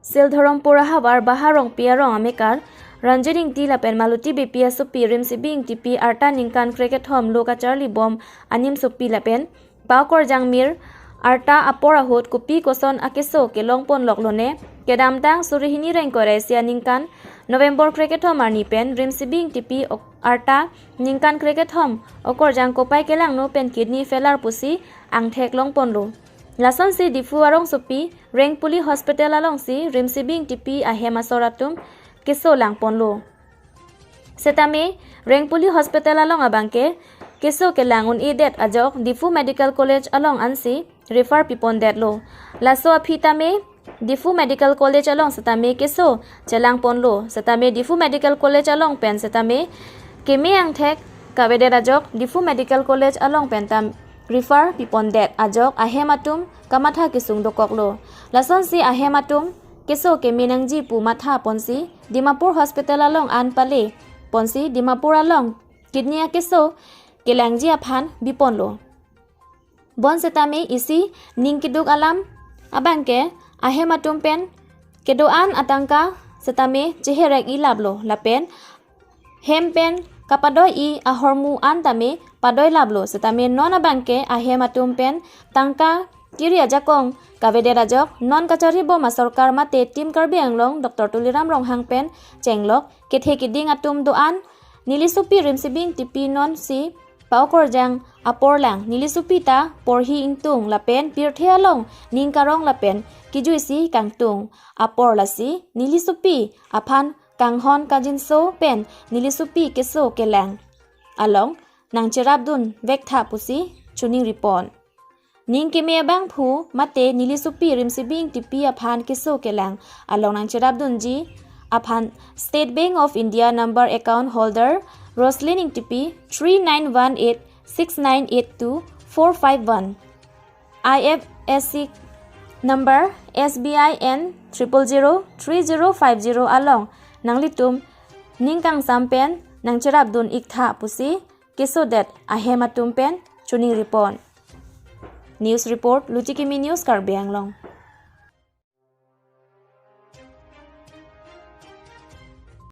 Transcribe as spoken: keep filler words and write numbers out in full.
Sildharampur ahavar Baha Rongpi arong amekar Ranjit Ingti lapen Maluti Beypi asopi Rimsibi Ingtipi arta ningkan krekethom lo kacharlibom animsopi lapen Paokorjang Mir arta apor ahut kopi koson akeso kelongponlok lone. Kedamtang suri hini ingkoi ra isi aningkan November krekethom arni pen Rimsibi Ingtipi ok- arta ningkan krekethom okorjang kopai kelangno pen kidney failure pusi angthek longponlo. Lasonsi Diphu arongsopi Rengpuli Hospital alongsi Rimsibi Ingtipi ahem asor atum keso langponlo. Setame Rengpuli Hospital along abangke keso kelang un-edet ajok Diphu Medical College along ansi refer pipondetlo. Laso aphi tame Diphu Medical College along setame keso chelangponlo. Setame Diphu Medical College along pen setame keme angthek kavedet ajok Diphu Medical College along pen tam refer pipondet ajok ahem atum kamatha kesung dokoklo. Lasonsi ahem atum keso keme nangji pu matha ponsi Dimapur Hospital along an pale ponsi Dimapur along kidney akeso kelangji aphan biponlo. Bon setame isi ning keduk alam abangke ahem atum pen kedo-an atangka setame cheherek-i laplo lapen hem pen kapadoi-i ahormu an tame padoi laplo. Setame non abangke ahem atum pen tangka kiri ajakong kavedet ajok non kacharibom asorkar mate Team Karbi Anglong Doctor Tuliram Ronghang pen chenglok kethe kiding atum do-an. Neli sopi Rimsibi Ingtipi nonsi Paokorjang apor lang. Neli sopi ta porhi ingtung lapen pirthe along ning karong lapen kijuisi kangtung apor, lasi neli sopi aphan kanghon kangjinso pen neli sopi keso kelang along nangcherapdun vektha pusi choningripon. Ning keme abangphu mate neli sopi Rimsibi Ingtipi aphan keso kelang along nangcherapdunji aphan State Bank of India number account holder Roslyn Ingtipi, three nine one eight six nine eight two four five one, I F S C number S B I N triple zero three zero five zero along nanglitum ning kangsam pen nangcherapdun iktha pusi kesodet ahem atum pen choningripon. News report, Luchikimi News, Karbi Anglong.